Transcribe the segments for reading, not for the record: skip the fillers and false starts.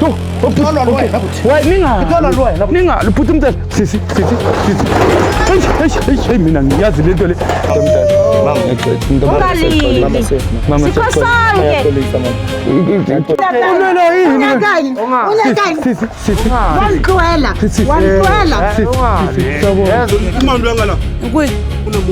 Yo, why ninga ninga bhuti umntana, sisi, sisi, sisi. Eish, eish, eish, hey, mina ngiyazi lento le. Mama, Ungalili. Mama, Sikho sonke. Ulwela yini? Unyakani? Unyakani? Sisi, sisi. Wangixwela. Sisi. Wangixwela. Sisi, sisi, sawubona. Imali uyangala. Kwi.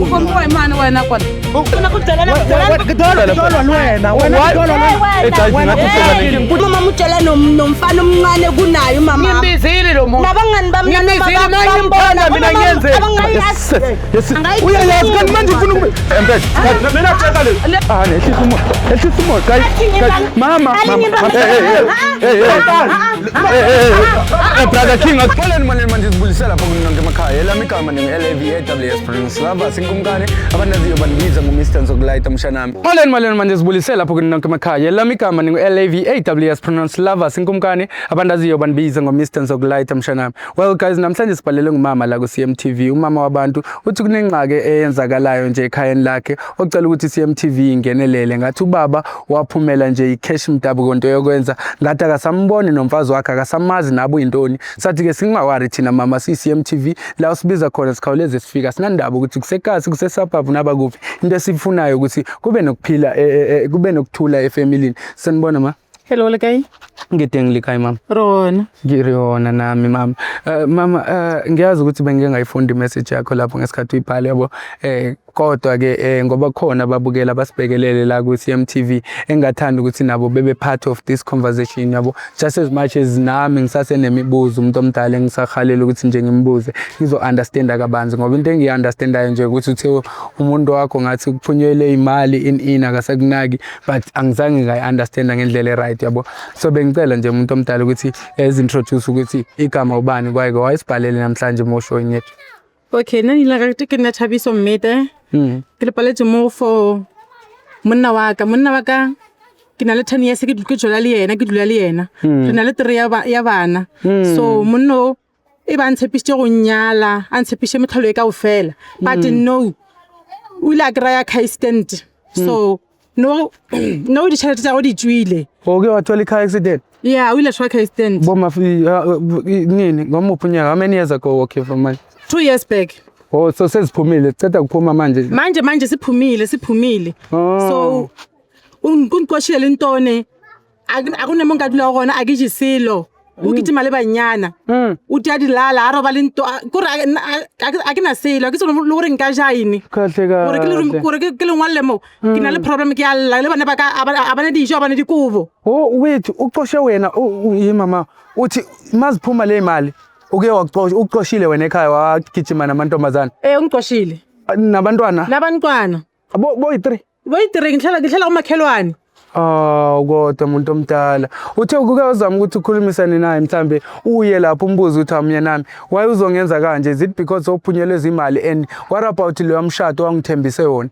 Ukombiwa imani wena kona. Ufuna kudelela kudelela. Wena, wena Hey, Eh, guys, wena. ngathi Hey. usebenza. Umama utshela nomfana omncane kunaye umama. Ngimbizile lo muntu. Nabangani bami Ngimbizile, mina ngimthanda, mina ngiyenze. Yes, yes. Uyayazi kanti manje ufuna ukube. Empela. Mina tshela le. Ah, nehlisa umoya. Ehlisa umoya, guys. Guys, mama, mama. Hey, hey, hey. Hey, hey. Hey, hey, hey. Hey, brother King, axoleni manje manje sibulisela lapho kunonke emakhaya. Elami igama ningu-LAVAWS Prince Lava sinkumkani abanaziyo bandibiza ngo-Mr Nzokulayita mshanami. Xoleni maleni manje sibulisela lapho kunonke emakhaya. Elami igama ningu-LAVAWS Prince Lava sinkumkani abandaziyo bandibiza ngo-Mr Nzokulayita mshanami. Well guys, namhlanje sibhalele ngumama la ku-CMTV. Umama wabantu uthi kunengxaki eyenzakalayo nje ekhayeni lakhe ocela ukuthi CMTV ingenelele. Ngathi ubaba waphumela nje i-cash mdabuko nto yokwenza ngathi akasamboni nomfazi wakhe, akasamazi nabo uyintoni. Sathi-ke singawari thina mama, siyi-CMTV la usibiza khona sikhawuleze sifika, sinandaba ukuthi kusekasi, kuse-suburb, nabakuphi. Into esiyifunayo ukuthi kube nokuphila, kube nokuthula efamilini. Sanibona ma. Hello, le kae? Ngideng likhaya mama. Rona. Ngiriyona nami mama. Mama, ngiyazi ukuthi bengike ngayifunda i-message yakho lapho ngesikhathi uyibhala, yabo. Kodwa ke ngoba khona ababukela basibhekelele la ku CMTV engathanda ukuthi nabo bebe part of this conversation, yabo. Just as much as nami ngisasenemibuzo umuntu omdala engisahalela ukuthi nje ngimbuze ngizo understand kabanzi, ngoba into engiyi understandayo nje ukuthi uthe umuntu wakho ngathi kuphunyelwe imali in akasakunaki, but angizange ngayi understand ngendlela e-right, yabo. So bengicela nje umuntu omdala ukuthi ezi-introduce ukuthi igama ubani, kwaye wayesibhalele namhlanje mo showing yethu. Okay, nna leina la ka ke nna Thabiso Mmete. Ke le paletse mo for monna wa ka. Monna wa ka ke na le 10 years ke jola le yena, ke dula le yena. Re na le three ya bana. So monna o e ba ntshepisitse go nyala, a ntshepishe metlholo e kaofela. But no, o ile a kry-a car accident. So no no ditšhelete tsa go di tswile. Oke wathola i-car accident? Yeah, o ile a tshwara car accident. Boma nini, ngomuphi unyaka? How many years ago? Okay, from manje? 2 years back. Oh, so seziphumile, ceda kuphuma manje. Manje manje siphumile, siphumile. Oh. So unkoshile le ntone. Akuna mo nka dula gona, a ke je selo. O kitima le banyana. O tia dilala, a roba le nto, kore a ke na selo, a ke tsone le gore nka ja eng. Kahle Gore ke le kahle. gore ke le ngwalle mo. Ke na le problem, ke a lla le bana ba ka a bana dijo, a bana dikobo. Oh wait, uxoshe wena yi mama, uthi maziphuma le mali uke wakuxosha, uxoshile wena ekhaya wagijima namantombazana? Eh, ungixoshile. Nabantwana? Nabantwana. Bo yi-3? Bo yi-3, ngihlala kumakhelwane. Ah, kodwa umuntu omdala. Uthe ukuke uzama ukuthi ukhulumisane naye mhlambe uye lapho umbuzo ukuthi amnye nami. Why uzongenza kanje? Is it because ophunyelwe izimali, and what about lo mshado wangithembise wona?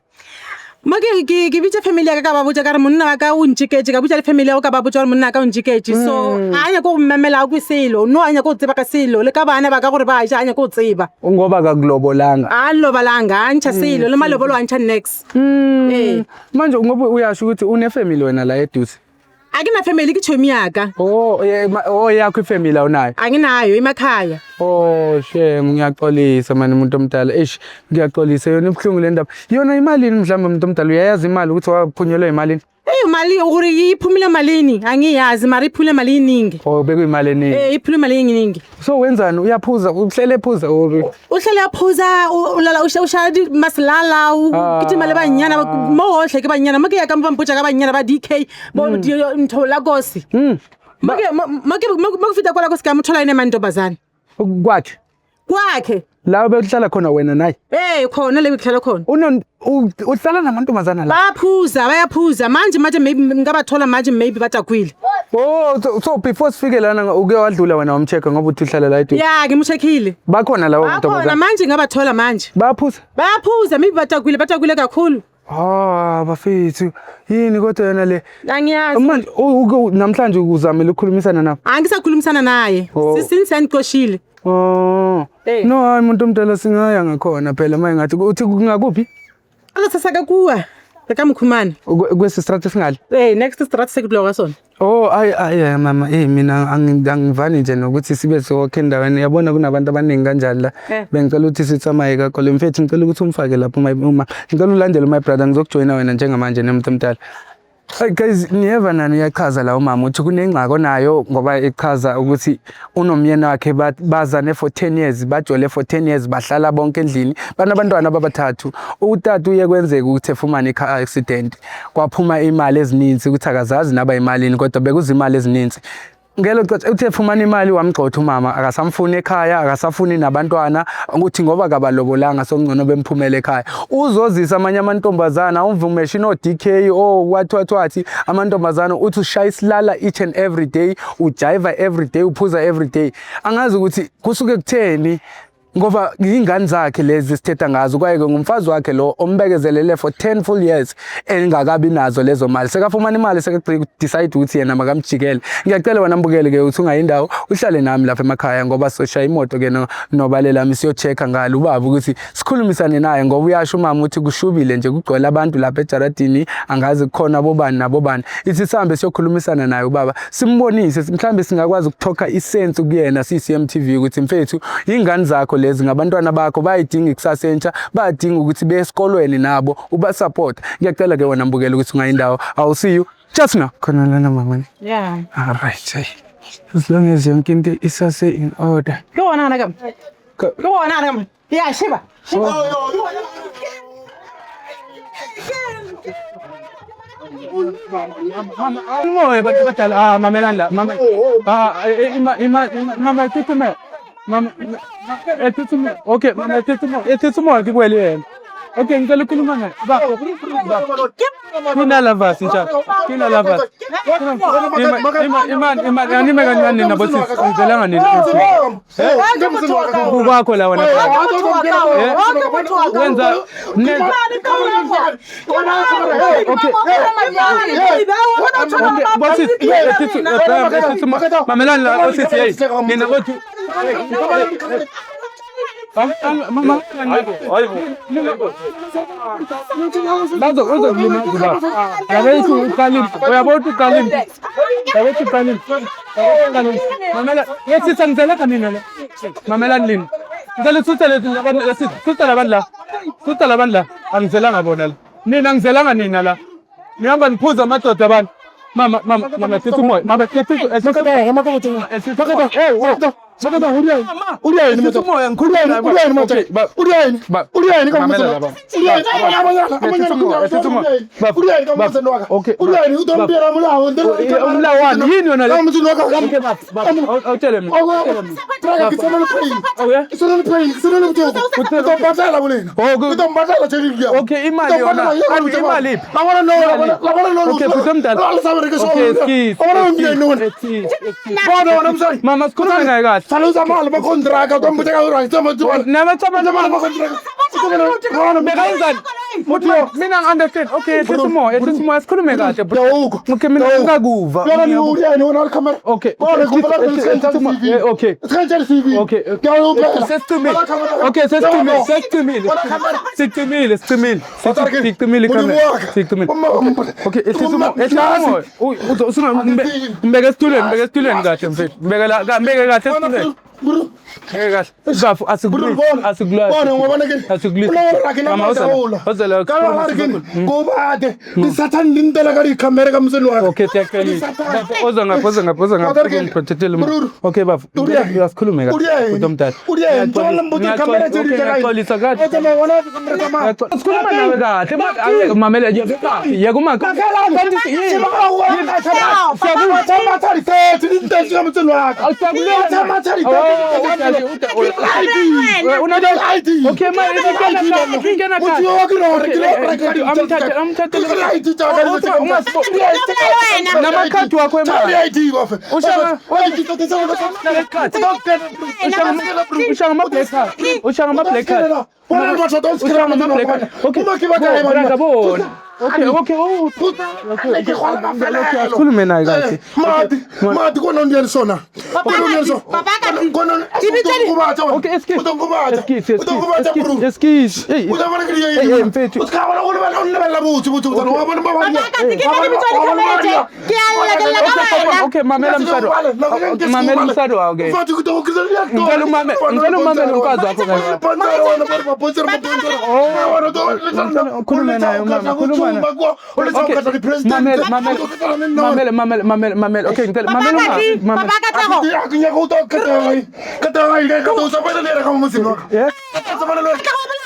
Mo ke bitsa family ya ka, ka ba botsa ka re monna wa ka o ntšiketse, ka botsa le family ya go, ka ba botsa gore monna wa ka o ntšiketse. So a nyaka go mmemela ko selo, no a nyaka go tseba ka selo, le ka bana ba ka gore ba ja a nyaka go tseba. Ngoba akakulobolanga. A lobalanga, a ntšha selo, le malobolo a ntšha next. Ee. Manje ngoba uyasho ukuthi une family wena la eduze. A ke na family, ke chomi ya ka. Oh, yeah, oh yakho ifamily awunayo. Anginayo, emakhaya. Oh, shame, ngiyaxolisa mani umuntu omdala. Eish, ngiyaxolisa, yona ibuhlungu le ndaba. Yona imalini mhlawumbe umuntu omdala, uyayazi imali ukuthi waphunyelwe imalini? Eh, mali gore iphumile malini angiyazi, mara iphumile mali iningi. Oh, bekuyimali eningi. Eh, iphumile mali iningi. So wenzani? Uyaphuza, uhlele ephuza or Uhlele aphuza, ulala ushaya masilala, kitima le banyana mo hohle ke banyana mo ke ya ka ba mpotsa ka banyana ba DK bo ntho la kosi. Mo ke fita kwa la kosi ka mothola ene mantombazana. Kwakhe. Kwakhe. La bekuhlala khona wena naye. Eh, khona le kuhlala khona. Uhlala namantombazana la. Bayaphuza, bayaphuza. Manje manje maybe ngabathola manje maybe batakwile. Oh, so before sifike lana uke wadlula wena wamcheck ngoba uthi uhlala la eduze. Yeah, ngimcheckile. Bakhona lawo Bakhona mantombazana. manje ngabathola manje. Bayaphuza. Bayaphuza, maybe batakwile, batakwile kakhulu. Ah, bafethu. Yini kodwa yona le? Angiyazi. Manje namhlanje uzamile ukukhulumisana nabo? Angisakhulumisana naye. Oh. Since angiqoshile. Oh. Eh. No, hayi umuntu omdala singaya ngakhona phela manje ngathi uthi kungakuphi? Ala sasaka kuwa. Re ka mo khumana. Kwesi strata singale. Ee, next strat se ke dula ka sona. Oh, ay ay mama, eh mina angivani nje nokuthi sibe sonke endaweni. Yabona kunabantu abaningi kanjani la. Bengicela ukuthi sitsamaye kakhulu. Mfethu ngicela ukuthi umfake lapho uma ngicela ulandele my brother, ngizokujoyina wena njengamanje nomuntu omdala. Hey guys, niyeva nani, uyachaza la umama uthi kunengxaki onayo ngoba echaza ukuthi unomyeni wakhe, bazane for 10 years, bajole for 10 years, bahlala bonke endlini, banabantwana abathathu. Utata uye kwenzeka ukuthi efumane i-car accident, kwaphuma imali ezininzi ukuthi akazazi naba imalini, kodwa bekuza imali ezininzi. Ngelo xesha uthe efumana imali wamgxotha umama, akasamfuni ekhaya, akasafuni nabantwana, ukuthi ngoba kabalobolanga, sokungcono bemphumele ekhaya. Uzozisa amanye amantombazana, umvumeshi no-DK, oh wathi wathi wathi amantombazana, uthi ushaya isilala each and every day, ujayiva every day, uphuza every day. Angazi ukuthi kusuke kutheni, ngoba yingane zakhe lezi sithetha ngazo, kwaye-ke ngumfazi wakhe lo ombekezelele for 10 full years engakabi nazo lezo mali. Sekafumana imali, sekadecide ukuthi yena makamjikele. Ngiyacela wena mbukele-ke ukuthi ungayindawo, uhlale nami lapha emakhaya, ngoba soshaya imoto-ke nobalelami siyo-check-a ngalo ubaba ukuthi sikhulumisane naye, ngoba uyasho umama ukuthi kushubile nje, kugcwele abantu lapha ejaradini, angazi kukhona bobani nabobani. Ithi sihambe siyokhulumisana naye ubaba, simbonise, mhlawumbe singakwazi ukuthokha isense kuyena siyi-CMTV ukuthi mfethu, yingane zakho lezi, ngabantwana bakho, bayidinga ikusasa entsha, bayadinga ukuthi beye esikolweni nabo, ubasupport. Ngiyacela-ke wena mbukele ukuthi ungayindawo. I will see you just now. Khona lana mama. Yeah. Alright, hey. As long as yonke into isase in order. Ke gona gana ka. Ke gona gana ka. Ya sheba. Umoya bantu abadala, ah mamelani la, mama. Ah ima ima mama ethume. Mama ethume. Okay, mama ethume. Ethume ke yena. Okay, ngicela ukukhuluma naye. Ba. Kina lavasi nja. Kina lavasi. Ima ima ima anime kancane nina bothi ngizelanga nini. Kukwakho la wena. Wenza nenza. Okay. Bothi ethu mamelani la bothi, hey. Nina bothi. Mama, bazo uzokulimaza baba. Yabe ithi uqala impi. Uyabona ukuthi uqala impi. Yabe ithi uqala impi. Mamela, yesitha ngizela kanina la. Mamelani lini. Ngicela usuthe lesi, sutha labantu la. Sutha labantu la. Angizelanga bona la. Nina ngizelanga nina la. Nihamba niphuza amadoda abantu. Mama, mama, mama, sithi umoya. Mama, sithi. Hey, sithi umoya, ngikhuluma. Okay, mamela la baba. Okay. Umlawo wani? Yini yona le? Okay, baba. Awutshele mina. Oh, yeah? Okay, imali yona. Imali iphi? Okay, bhuti omdala. Okay, excuse. Excuse. Mama, sikhulume naye kahle. Nama Bekayenzani? Muthi mina ngi-understand. Okay, ehlisa umoya, ehlisa umoya, sikhulume kahle bro. Okay, mina ngikakuva. Okay. Okay. Okay. Sesicimile. Okay, sesicimile, sesicimile. Sicimile, sicimile. Sicimile ikhamera. Sicimile. Okay, ehlisa umoya, ehlisa umoya. Usunga mbeke esitulweni, mbeke esitulweni kahle mfethu. Mbeke la, mbeke kahle esitulweni. Mbeke kahle. Bafu asikulwisi, asikulwisi. Asikulwisi. Mama ozela. Ozela. Disathane di ntela ka dikhamere ka motseng wa. Okay, siyaxolisa. Bafu oza ngapha, oza ngapha, oza ngapha. Ngiprotectele. Okay bafu. Asikhulume kahle. Bhuti omdala. Ngiyaxolisa kahle. Sikhuluma nawe kahle. Mamela yeka uma. Okay, ma ingena kahle. Namakhadi wakho emali. Ushaya ngama-black card. Ushaya ngama-black card. Okay. Brother, bona. Okay, oh. Ke gona mafelelo. Okay, asikhulume naye kahle. Mati, mati kona o sona. Papa ka Okay, excuse. Excuse, excuse. Excuse, excuse. Hey, hey, hey, mfethu. O ska bona go lebella o lebella botse botse botse. Wa bona ba ba. Papa ka ke nna lebitso le khametse. Ke a lla ke lla ka wena. Okay, mamela msado. Mamela msado wakho ke. Mfethu ke to ke Ngicela umame, ngicela umamele umfazi wakho kahle. Khuluma naye umama, khuluma naye. Mamela, mamela, mamela, mamela, mamela, mamela. Okay, ngicela mamela umama. Papa ka tlago. Yes.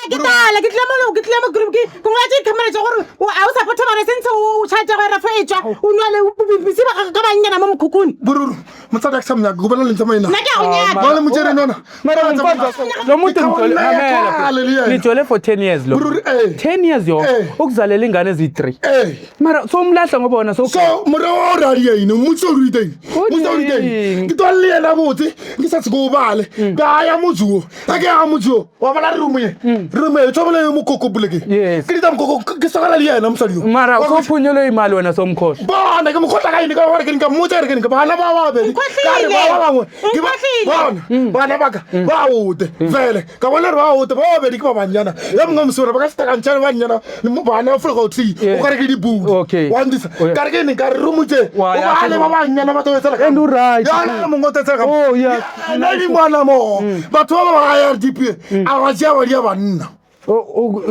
Ke tala ke tlile mo ke tlile mo group ke ke ngwatse camera tsa gore o a o support bana sentse o charge go ra fetsa o nwa le bisi ba ka banyana mo mokhukhuni. Bururu, motsadi a ke sa monyaka, go bona le ntse maina. Nna ke a go nyaka. Bona motšere nona. Mara umfazi wakho lo muntu ngijole mamela. Nijole for 10 years lo. Bururu, eh. 10 years yo. Eh. Ukuzalela ingane ezi3. Eh. Mara somlahla ngoba wona so So more o ra di eng, motse o ruiteng. Motse o ruiteng. Ke tswa le yena botse, ke sa se go bale. Ka ya motse o. Ka ke ya motse o. Wa bona room ye. Room ye tshobole mokoko buleke. Yes. Ke dita mokoko ke sokala le yena mosadi yo. Mara sophunyelwe imali wena somkhohlwa. Bona ke mokgotla ka eng ka gore ke nka mmotsa re ke nka bana ba babedi. Ka re ba ba bangwe. Ke ba bona bana ba ka ba ote vele ka bona re ba ote ba babedi ke ba banyana. Ya mongwe mosore ba ka se takantšane banyana le mo bana Afrika o tsi o ka re ke dibudu. Okay. Wa ndisa ka re ke ne ka re room tse o Wa ya ba le ba banyana ba tobetsela ka. And o right. Ya le mongwe o tobetsela ka. Oh, yeah. Nna di ngwana mo. Batho ba ba IRDP a ba tšea ba di ya banna. Oh, oh, Ke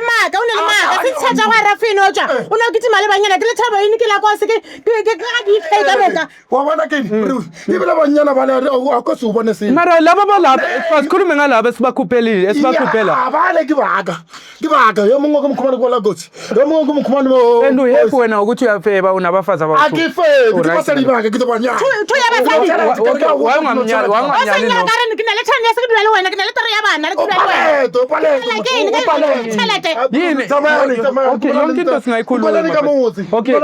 maaka o ne le maaka se tsha go ra feno tswa o ne ke tshima le banyana ke le thabo ene ke la kwa se ke ke ke ga di feta ka moka. Wa bona ke e bile banyana ba le a ka se o bone selo. Mara laba balapha asikhulume ngalaba esibakhuphelile esibakhuphela. Ya, bale ke baka. Ke baka yo mongwe ke mokhumane kwa la kotsi. Yo mongwe ke mokhumane mo. And uhappy wena ukuthi uyafeba unabafazi A abawu. ke febe, ke basadi baka ke banyana. Two ya basadi. Why ungamnyali, why O unganyali se no? nyaka re ke na le 10 years ke dula le wena ke na le three ya bana re ke dula le wena. Paleto, paleto. Ke eng, ke eng, tšhelete. Yini? Okay, yonke into singayikhuluma. Ka motse. Okay.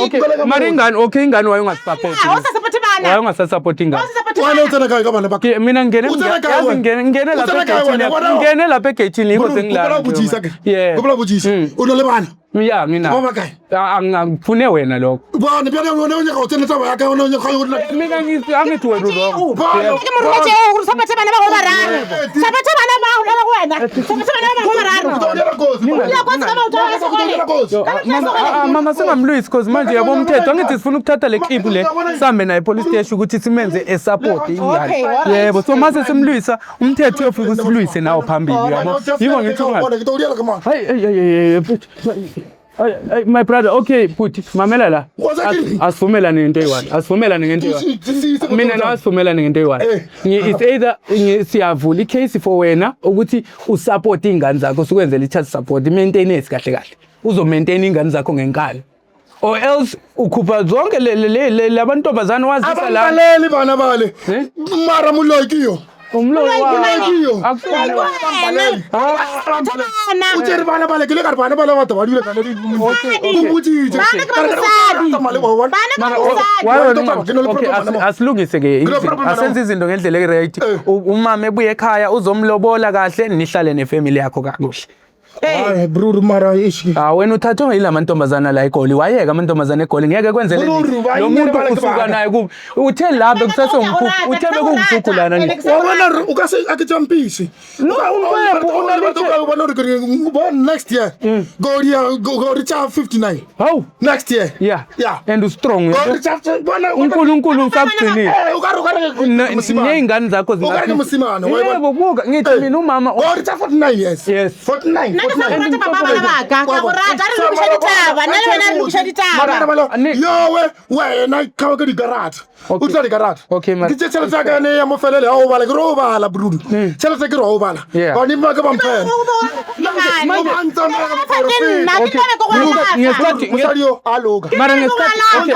Okay, mara ingane, okay ingane waye ungasupport. Ha o sa support bana. Waye ungasasupport ingane. Ha o sa support Wena o tsena kae ka bana ba ka? Ke mina ngene O tsena kae yazi wena? ngene ngene O lapha tsena kae egeyithini. wena? Wena- Ngene lapha egeyithini yikho Kopela ho botsisa ke. Yeah. Kopela ho botsisa. O na le bana? Ya mina. Ba bakae? Angifune wena lokho. Bona bjale wena o nyaka go tsena taba ya ka wena o nyaka go Mina ngithi angithi wena wrong. Bona. Ke mo rometse o gore support bana ba go bararo. Support bana ba go ba go wena. Support bana ba go bararo. Ya kwa se ka maoto a sekole. Mama singamlwisi because manje yabo umthetho angithi sifuna ukuthatha le clip le sihambe naye police station ukuthi simenze e support ingane. Okay, alright. Yebo, so mase simlwisa umthetho uyofika usilwise nawo phambili yabo. Yiko ngithi ungathi. Bona ke tlo diela ka mane. Hey, hey, hey, hey, hey, hey, hey, my brother, okay, phuthi mamela la. Asivumelane ngento eyi-one. Asivumelane ngento eyi-one. Mina nawe asivumelane ngento eyi-one. It's either siyavula i-case for wena ukuthi usupport iy'ngane zakho sikwenzele i-child support, i-maintenance kahle kahle. Uzomaintain iy'ngane zakho ngenkani. Or else ukhupha zonke labantombazane wazisa la. Ababaleli bana bale. Eh? Mara moloi ke yo. Umloyi Moloi ke yo. Akusiwo. Bana. O tsere bana bale ke le ka re bana bale batho ba dule ka le Okay, o botsitse. Bana ke ba mosadi. Bana ke ba mosadi. Why wena okay, asilungise ke Ngine problem asenze izinto ngendlela e-right. Umama ebuye ekhaya uzomlobola kahle nihlale nefamily yakho kakuhle. Hayi bruru mara ishi. Ah wena uthathwe yila mantombazana la eGoli wayeka amantombazana eGoli ngeke kwenzele Bruru, ba lo muntu inyele bale ke usuka baka. naye kubi uthe la bekusase umkhukhu uthe bekuwumkhukhu lana nje. Wa bona re o ka se a ke jumpise. No, umkhwephu, o una le le- bona re ke bona next year. Go dia go reach 59. Hawu Next year. yeah Yeah. and u strong Go reach bona uNkulunkulu usakugcinile. Eh o ka re o ka re mosimane. Ney'ngane zakho O ka re ke mosimane, wa e bona? Yebo buka ngithi mina umama Go reach 49 years. Yes. 49. Nna ke sa go rata papa bana ba ka. Ka go rata re lokiša ditaba. Nna le wena re lokiša ditaba. Yowe wena kgawa ke dikarata. O tla dikarata. Okay, mara- Ke tse tšhelete ya ka ne ya mo felele ya o bala ke re o bala brudu. Tšhelete ke re o bala. Yeah. Bane ba ke ba mphela. Ke nna ke tlabe ke go alafa. Ngesikhathi Mosadi yo a loka. mara ngesikhathi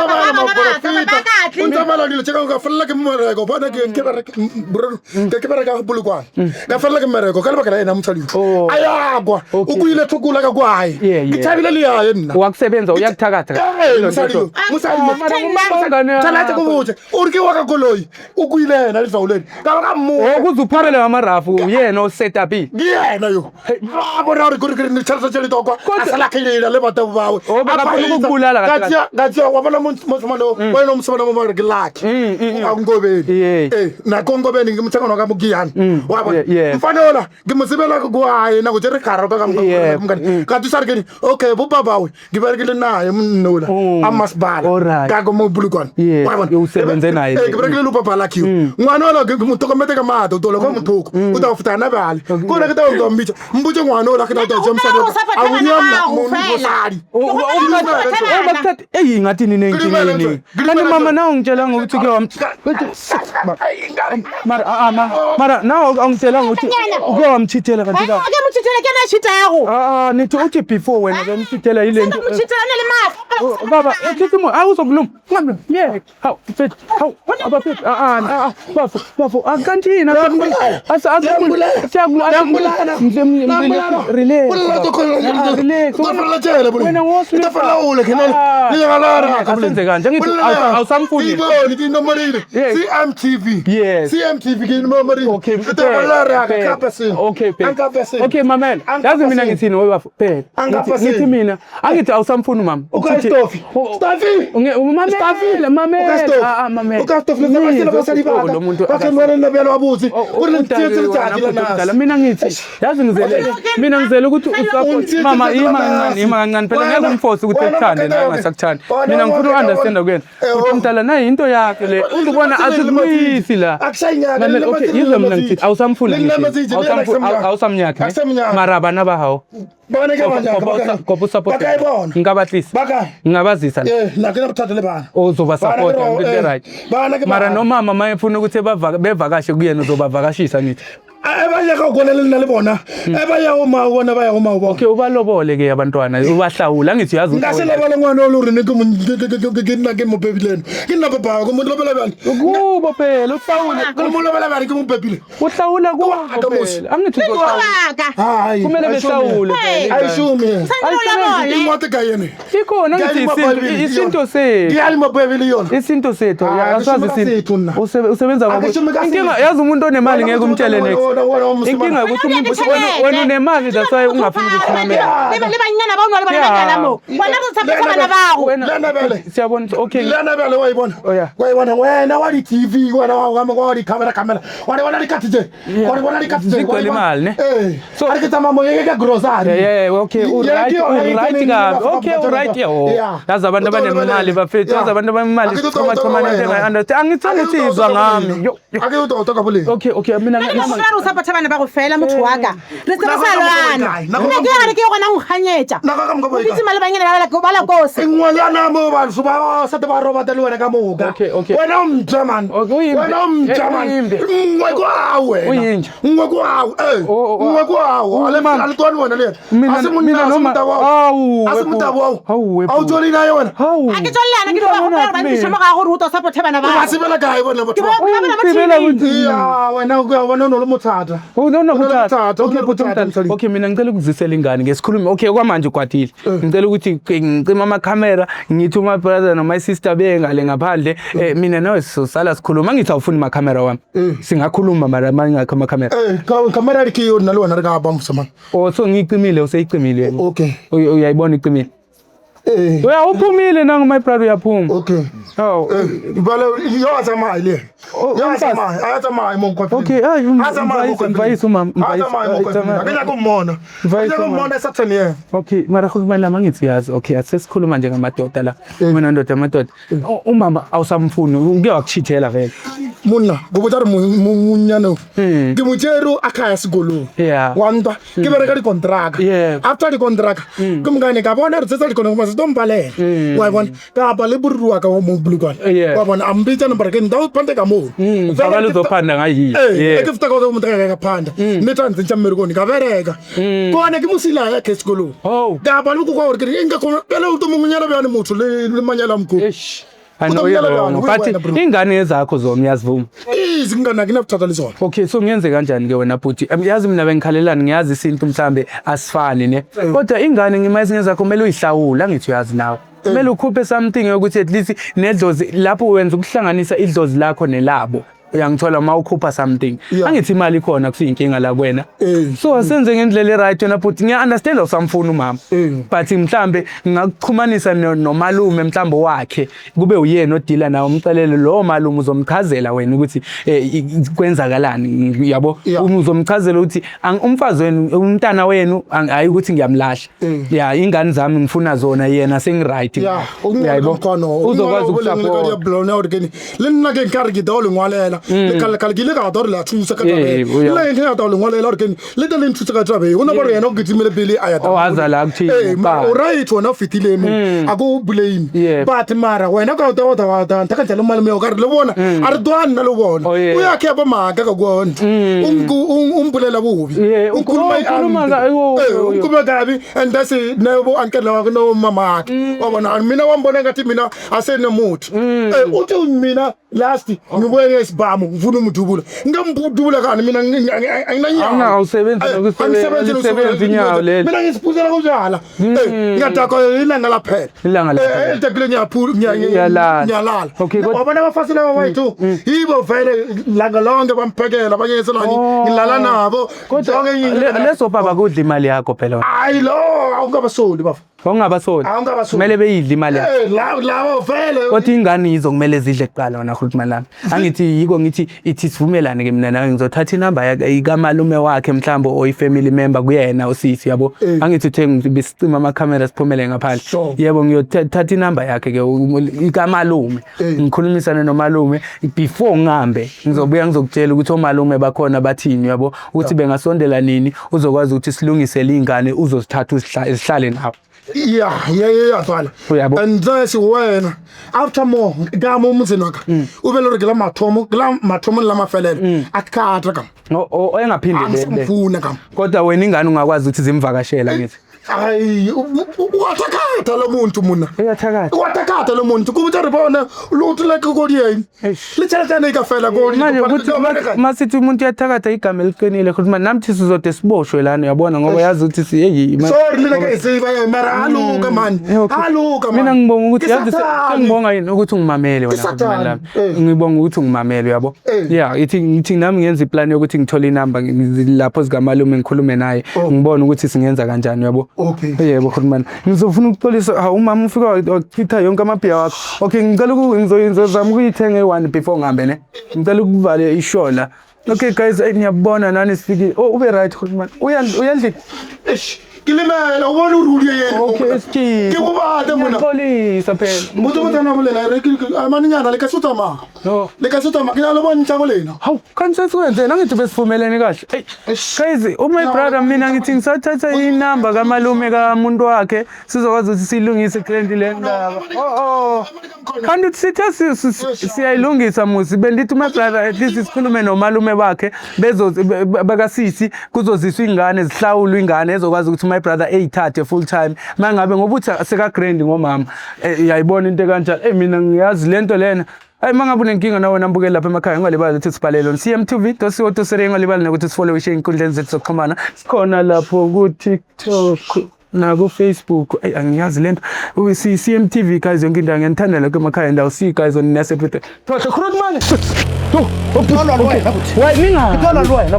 okay O ntsamala dilo tse ka felela ke mmereko bona ke ke bereka brudu ke ke bereka Polokwane. Ka felela ke mmereko ka lebaka la ena mosadi yo. Oh. A ya kwa. O kuile thokula ka kwa gae. Yeah, Ke yeah. thabile le yae nna. Wakusebenza uyakuthakatha. Ee, mosadi yo, mosadi yo. Mara ngumangane Tšhelete ko botse o re ke wa ka koloi o kuile yena lefaoleng ka ba ka mmoa Ukuze upharele ngamarafu uyena oset up. Ke yena yo a bona gore kore kere tšhelete tšhelete kwa a sala kgelela le batho bawe. Oh, bekafuna ukukubulala kahle kahle. Ka tšea wa bona mosimane wa ena mosimane mo bare ke Lucky a Nkobeni. Ee, nako Nkobeni ke motshekano ka Mokiyane wa bona. Mfana ola ke mo tsebela ko gae nako tse re garo ka kamokane ka thusa re kene okay bo babawe ke berekile naye monna ola a masebala ka ko mo Polokwane. Wa bona? Usebenze naye. Ee, ke berekile le papa Lucky yo ngwana ola ke mo tlhokometse ka maatla o tola kwa mothoko o tla go feta na bjale kore ke tla go mmitša mpotse ngwana ola ke tla tla mosadi wa ka. A o nea mosadi. Bakuthatha eyi ngathi nina Ngilibele enkingeni. nje, Kanti ngilibele mama nje. nawe ungitshelanga ukuthi uke wam mara a ma mara nawe awungitshelanga ukuthi uke wamchithela kanti ka Ke mochithela ke na chitago. Ah, nithi uthi before wena ke umchithela yile nto. Mochithela o na le maatla. Baba, uthi mo awuzokuluma. Ngambe, myeke. Hawu, mfethu. Hawu, abafethu. Ah ah ah, bafo, bafo. Akanthina. Asa Ngiyambulala. Siyakubulala. Relax. Relax. Wena Asenze kanje ngithi awusamfuni. Iboni ke inomorile. Yeah. CMTV. Yes. CMTV ke inomorile. Okay. Itabalala ka person. Okay, babe. Angapasini. Okay, mamela. Yazi mina ngithini we bafo. Phela. Ngithi mina, angithi awusamfuni mama. Okay, Stofi. Stofi. Mamela, mamela. Ah, ah, mamela. O ka Stofi le tsamaya basadi ba Oh, ka. lo muntu Ba ke nwana nna bjalo wa botse. O re le tsietse letsatsi la mdala nase. mina ngithi yazi ngizele mina ngizele ukuthi usupport mama ima kancane ima kancane phela ngeke umforce ukuthi ekuthande nawe ungasakuthandi mina ngifuna u-understanda kuyena ukuthi mdala nayi into yakhe le uzubona asikumisi la Akusayinyaka, Mamela, okay yizwe mina ngithi awusamfuni ngithi awusamnyakhe Akusamnyaka. mara abana bahawo Bona ke banyaka. kopa usupport Ba kae bona? ngingabatlisa Ba kae? ngingabazisa la Eh, nna ke na bothata le bana. uzobasapota Bana ke into eh, right bana ke mara bana. nomama uma efuna ukuthi bevakashe kuyena uzobavakashisa ngithi E ba ya ka gona le nna le bona. E ba ya go ma bona ba ya go ma bona. Okay, ubalobole ke abantwana ubahlawula angithi uyazi Nka se lebale ngwana o le gore ne ke ke nna ke mo pepileno. Ke nna papa ko mo lobela bjang? Kubo phela uhlawule Ke mo lobela bjang ke mo pepile. uhlawula kubo Ka mos. phela angithi uzohlawula Waka. Hai. kumele behlawule phela Ai shumi. Ayisebenzi. Ingwate ka yene. Ikhona angithi isintu sethu Ke a le mabebele yona. isintu sethu Ah, asazi ke shumi ka sethu nna. isintu usebenza Ake shumi ka inkinga sethu. yazi umuntu onemali Wena ngeke umtshele wena next wena wena wena inkinga ukuthi umuntu wena unemali that's why ungafuni ukusimamela Le banyana ba o nwa le bona banyana mo. Wena o support bana bago. wena Lena bele. siyabona okay Lena bele wa ibona. Oh, yeah. Wa ibona wena wa di TV wena wa wa wa di camera camera. Wa di bona di cut tse. Wa di bona di cut tse. Zigcwele imali, ne? Eh. So- So a re ke tsamaya mo ke ka grocery. Yeah, yeah, okay, Yeah, uright, ke yona e uright tseneng kabi. ba- Okay, ba- uright ba- yeah. Yeah. Yazi abantu abanemali bafethu, yazi abantu abanemali Ake choma choma nento engayi-understand. Angithandi ukuthi izwa ngami. Yo, yo. Ake uto ka boleng. Okay, okay, mina Nna ke gopola gore o support bana ba go fela motho wa ka. Re se re sa lwana. Nako Nna ke gare ke gona go ganyetša. Nako ka moka bo O e kae? bitse male banyana ba la kose. Ngwanyana mo batho ba sate ba robata le wena ka moka. Okay, okay. Wena o mpša man. Okay, o yimbi. Wena o mpša Eh, man. o yimbi. Nngwe ko ao wena. O yinja. Nngwe ko ao. Eh. Oh, oh, oh. Nngwe ko ao. A le Mama. a le tswane wena le yena. Mina- A se monna, mina a se noma- motabo wa Awu, hao. A se webu. motabo wa hao. Hawu, webu. A o tswale naye wena. Hawu. A ke tswelelana ke ba gopola gore ba ntliše mo ga gore o tlo support bana O ba ba. sebela kae bona batho Ke ba? ba bona ba Sebela TV. kuthi- Ya, wena o bona o no le mothata. Oh, no, no, O na le bothata. bothata, o Okay, na le bhuti bothata, omdala. mosadi. Okay, mina ngicela ukuzisela ingane ke sikhulume. Okay, okwamanje ukwatile. Ngicela ukuthi ke ngicima amakhamera, ngithi uma brother noma sister bengale ngaphandle. Mina nawe sizosala sikhuluma. Angithi awufuni amakhamera wami. Singakhuluma mara mangakho amakhamera. Eh, camera ke yo nna le wena re ka ba mosamane. Oh, so ngiyicimile, useyicimile. Okay. Uyayibona icimile. Eh. Uya uphumile nangu my brother uyaphuma. Okay. Oh. Eh, bale yo a tsamaye le yena. Oh, Yo a umfazi. tsamaye, a tsamaye mo nkwafile. Okay, ay, A tsamaye mo nkwafile. mvayise umama, A mvayise. tsamaye mo Ay, nkwafile. tsamaya. Ake nyaka ummona. Mvayise Ake nyaka umama. ummona Saturn yena. Okay, mara khuluma lami angithi yazi. Okay, asesikhuluma nje ngamadoda la. Mina ndoda amadoda. Umama awusamfuni, uke wakuchithela vele. Monna, go botsa re monyane o. Ke mo tšere a kaya sekolong. Yeah. Wa ntwa, ke bereka dikontraka. Yeah. After dikontraka, ke mokane ka bona re tsetsa dikontraka se tompalela. Wa bona, ka ba le boruri wa ka mo Polokwane. Yeah. Wa bona, a mpitsa nomoro ke nta o phande ka moo. Mfakala uzophanda ngayiyo. Eh, Yeah. ke feta ka go motho ka phanda. Mme tla ntse mmerekong ka bereka. Kone ke mosila ya ke sekolong. Oh. Ka ba le go kwa gore ke re nka kgona pele o to mongwenyana bjane motho le manyala mko. Eish. I know you're wrong, but ingane ezakho zona uyazivuma. Easy ngane akinabuthatha lezona. Okay, so ngiyenze kanjani ke wena bhuti? Yazi mina bengikhalelani, ngiyazi isintu mhlambe asifani ne. Kodwa ingane ngimazi ngezakho kumele uyihlawule, angithi uyazi nawe. Kumele ukhuphe something yokuthi at least nedlozi lapho wenza ukuhlanganisa idlozi lakho nelabo. Uyangithola uma ukhupha something. Angithi imali ikhona kusiyinkinga la kuwena. So asenze ngendlela e-right wena bhuti. Ngiya-understand awusamfuni umama. But mhlambe ngingakuxhumanisa nomalume mhlambe wakhe kube uyena odila nawe, umcelele lowo malume, uzomchazela wena ukuthi kwenzakalani, yabo. Uzomchazela ukuthi umfazi wenu, umntana wenu, hayi ukuthi ngiyamlahla. Ya, ingane zami ngifuna zona, yena sengi-right. Ya, Yabo. Uzokwazi ukusupport. Le nna ke nkare ke tao le ngwalela lekale ke ile ka rata gore le a thusa ka taba e. Le nna ke rata go le ngwalela gore ke le tle le nthuse ka taba e. O na gore yena o kitimele pele a ya Oh, aza la kuthini Eh, mara kuqala. o right, wena o fetile mo a ko blame, but mara wena ka o ta wa ta ntha ka le malome o ka re le bona a re twa nna le bona. Oh, yeah. O ya ke ba maaka ka kwa ntho o mpolela bobe. Yeah, O nkhuluma ukhuluma i- oh, Eh, oh, o nkhuluma kabi and that's it ne bo uncle wa no mama akhe wa bona mina wa mbona ngathi mina asenemuthi. Eh, uthi mina last ngibuye ngesibhamu ngifuna umdubula, ngambudubula kani mina anginanyawo. Awusebenzi Eh, nokusebenza, angisebenzi alisebenzi inyawo leli. Mina ngisiphuzela kujala. Eh, ngiyadakwa ilanga laphela. Ilanga laphela. Eh, elidakile ngiyaphula Uyalala. ngiyalala. Okay, Wabona abafasi laba bayithu yibo vele langa lonke bamphekela banyesela ngilala nabo. Kodwa Zonke leso baba kudla imali yakho phela wena. Hayi, lo awungabasoli bafa. Awungabasoli. Awungabasoli. Kumele beyidle imali yakho. Eh, labo vele. Kodwa ingane yizo kumele zidle kuqala wena Grootman lami. Angithi yiko ngithi ithi sivumelane ke mina nawe, ngizothatha inamba kamalume wakhe mhlawumbe oyi-family member kuyena usisi, yabo. Angithi uthe besicima amakhamera siphumele ngaphandle. Sure. Yebo, ngiyothatha inamba yakhe ke kamalume. Ngikhulumisane nomalume before ngihambe, ngizobuya ngizokutshela ukuthi omalume bakhona bathini, yabo, ukuthi bengasondela nini uzokwazi ukuthi silungisele iy'ngane uzozithatha uzihlale nawe. Ya, twala. Uyabo. And se wena after more ka mo motseng wa ka o be le gore ke la mathomo, ke la mathomo le la mafelelo a kata ka. Engaphinde le. Angisamfuna ka. Kodwa wena ingane ungakwazi ukuthi zimvakashela ngithi. Hayi, wathakatha lo muntu monna. Uyathakatha. Wathakatha lo muntu ku botsa re bona lotho le ke kodi eng Eish. Le tšheletane e ka fela kodi. Manje ukuthi masithi umuntu uyathakatha igama eliqinile futhi manje nami sizode siboshwe lana, uyabona, ngoba yazi ukuthi hey Sorry le ke e tseba mara a loka man. Okay. A loka man. Mina ngibonga ukuthi Ke yazi Sathane. sengibonga yini ukuthi ungimamele wena Ke Grootman Sathane. lami. Eh. Ngibonga ukuthi ungimamele, uyabo. Eh. Yeah, ithi ngithi nami ngenza iplan yokuthi ngithole inamba lapho zikamalume ngikhulume naye ngibone ukuthi singenza kanjani, uyabo. Okay. Yebo Grootman, ngizofuna ukuxolisa. Hawu, umama ufika wachitha yonke amabhiya wakho. Okay, ngicela ngizozama ukuyithenga eyi-one before ngihambe ne. Ngicela ukuvale ishola. Okay guys, niyabona nani sifikile. Oh, ube right Grootman. Uyandlini. Eish, ke lemela o bone o ruri ene. Okay, sithini? Ke go bata mona. Ngiyaxolisa phela. Motho motsana bolela re ke manenyana le ka se tsamaya. No. Le ka se tsamaya ke na le bontšha go lena. Hawu, kanti sesikwenzeni? Angithi besivumelene kahle. Ey, guys, my brother, mina ngithi ngisathatha inamba kamalume kamuntu wakhe sizokwazi ukuthi siyilungise grand le ndaba. Oh. Kanti sithe siyayilungisa musi, bendithi my brother at least sikhulume nomalume bakhe bezo bakasisi kuzoziswa ingane zihlawulwe ingane ezokwazi ukuthi my brother eyithathe full time mangabe ngoba uthi seka grand ngomama. Uyayibona into ekanjalo. Mina ngiyazi lento lena. Hayi, mangabe unenkinga nawe nambukeli lapha emakhaya, ungalibali ukuthi sibhalele on cmtv.co.za, ungalibali nokuthi sifollowishe ey'nkundleni zethu zokuxhumana, sikhona lapho ku-TikTok naku-Facebook. Eyi, angiyazi lento. CMTV guys, yonke indawo. Ngiyanithanda lokho emakhaya and I'll see you guys on next episode. Thohle Grootman. Why ninga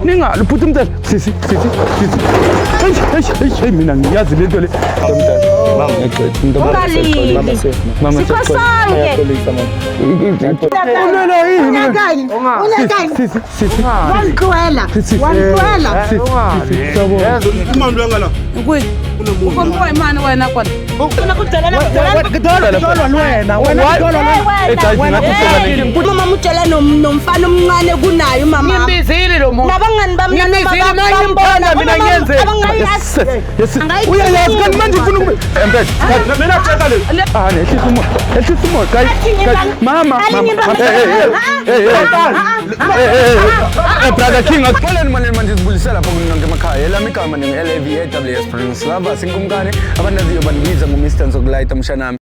ninga bhuti umntana, sisi sisi sisi, hey hey hey hey, mina ngiyazi lento le. Ungalili. Sikho sonke. Ulwela yini? Unyakani? Unyakani? Sisi sisi. Wangitlohela. Wangitlohela. Sisi sisi, sawubona. Umama ngala. Kwihi? U kombiwa hi mani wena kona? Ufuna ku byelana ku byelana. Mama utshela nomfana omncane kunaye umama. Ngimbizile lo muntu. Nabangani bami Ngimizile, mina ngimthanda, mina ngiyenze. Yes, uyayazi kanti manje ufuna ukube empela mina tshela le, ah, nehlisa umoya, ehlisa umoya guys, guys, mama, mama, hey hey hey hey hey hey hey, brother King, Xoleni manje manje sibulisela lapho kunonke emakhaya. Elami igama ningu-L A V A W S Prince Lava sinkumkani abandaziyo bandibiza ngo-Mr Nzokulayita mshanami.